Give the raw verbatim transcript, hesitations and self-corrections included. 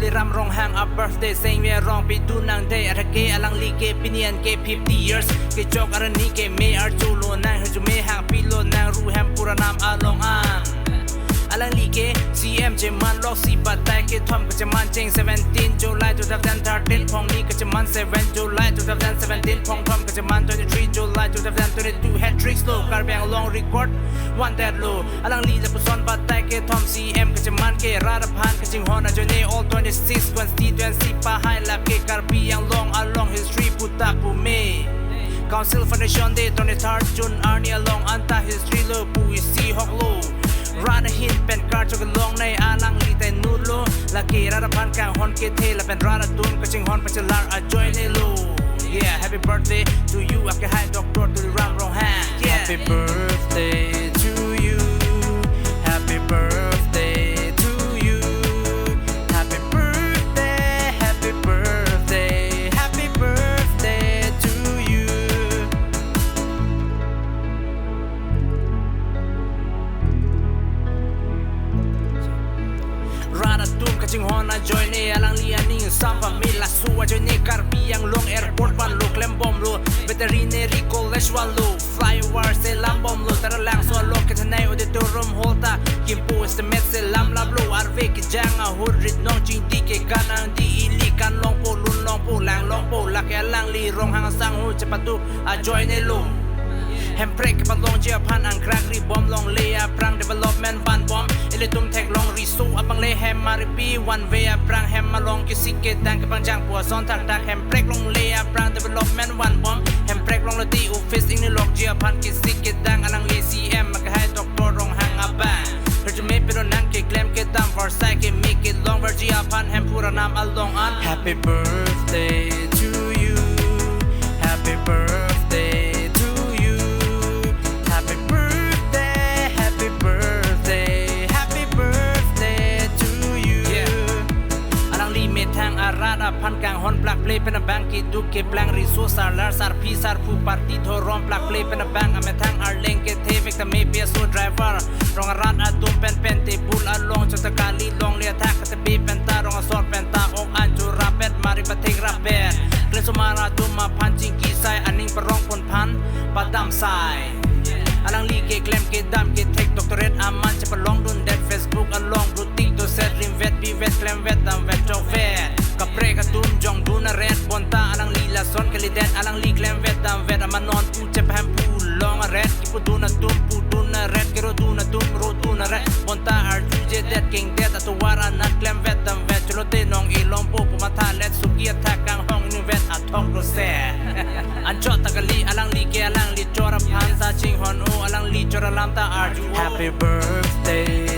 Ram Ronghang a birthday, sengve rong pidun nang de, athake alangli ke pini an ke fifty years. Kechok arni ke me archo lonang, hejume hang pilo nang, ru hem pura nam along an. Alangli ke C M cheman lok si batai kethom kacheman cheng seventeen July two thousand thirteen, phongni kacheman seven July two thousand seventeen, phongthom kacheman twenty-three July two thousand twenty-two, hat-trick lo, Karbi Anglong record wanted lo. Alangli lapuson batai kethom C M kacheman ke rat aphan kachinghon ajoine all twenty-six constituency pahai lap ke Karbi Anglong along history puta pume. Council Foundation Day twenty-third June arni along anta history lo pu isi hok lo. Rat ahin pen karcho kelong nei alangli ta inut lo. Lake rat aphan kanghon kethe lapen rat atum kachinghon pachelar ajoine lo. Yeah, happy birthday to you, akehai Doctor Tuliram Ronghang. Yeah. Happy birthday to you. Happy birthday to you. Happy birthday, happy birthday, happy birthday to you. Rat atum kachinghon ajoine alangli aning sampame, laso ajoine Karbi Anglong airport vanlo klembomlo, veterinary college vanlo, flyover selam bomlo, Taralangso along kethenei auditorium hall ta kimpo estimate selam laplo, arve kejang ahut rit nong chingdi ke kanang di ili kan longpo, lun longpo, lang longpo, lake alangli Ronghang asangho chepatu ajoine lo. Hemprek kepalongji aphan angkrak ri bom, longle aphrang development van bom, ilitum theklong riso abang le hem maripi, one way aphrang hem along kesik kedang kepangjang pu ason thakthak, Hemprek longle aphrang development van bom, Hemprek longle ti office ingnilokji aphan kesik kedang alangli C M akehai Doctor Ronghang abang. Hejume pero nang keklem kedam varsai keme kelong verji aphan hem pura nam along an. Happy birthday to you. Happy birthday to you. Happy birthday, happy birthday, happy birthday to you. Yeah. Alangli methang arat aphan kanghon plakple pen abang keduk keplang riso sarlar sarpi sarpo party dhorom plakple pen abang amethang arleng kethe vek tame pi aso driver rong arat atum pen pen table along chota kali longle athak katepe pen ta rong asor pen ta ok anchur rapet mari pathek rapet. Klesomar atum aphan chingki sai aning parong pon phan padam sai. Alangli keklem kedam kethek doctorate aman chepalongdundet, Facebook along brutik doset rimvet pivet klemvet damvet chokvet. Kaprek atum jongdun aret bonta alangli lason kalidet, alangli klemvet damvet amanon pu chepahemphu long aret, kipudun atum pudun aret, kerodun atum rodun aret bonta arjujedet kengdet atovar anat klemvet damvet cholote nong ilongpo pu mathalet, suki athak kanghong inutvet athong doset. Anchot ta kali alangli ke alangli chor aphan ta chinghon-o, alangli chor alam ta arju. Happy birthday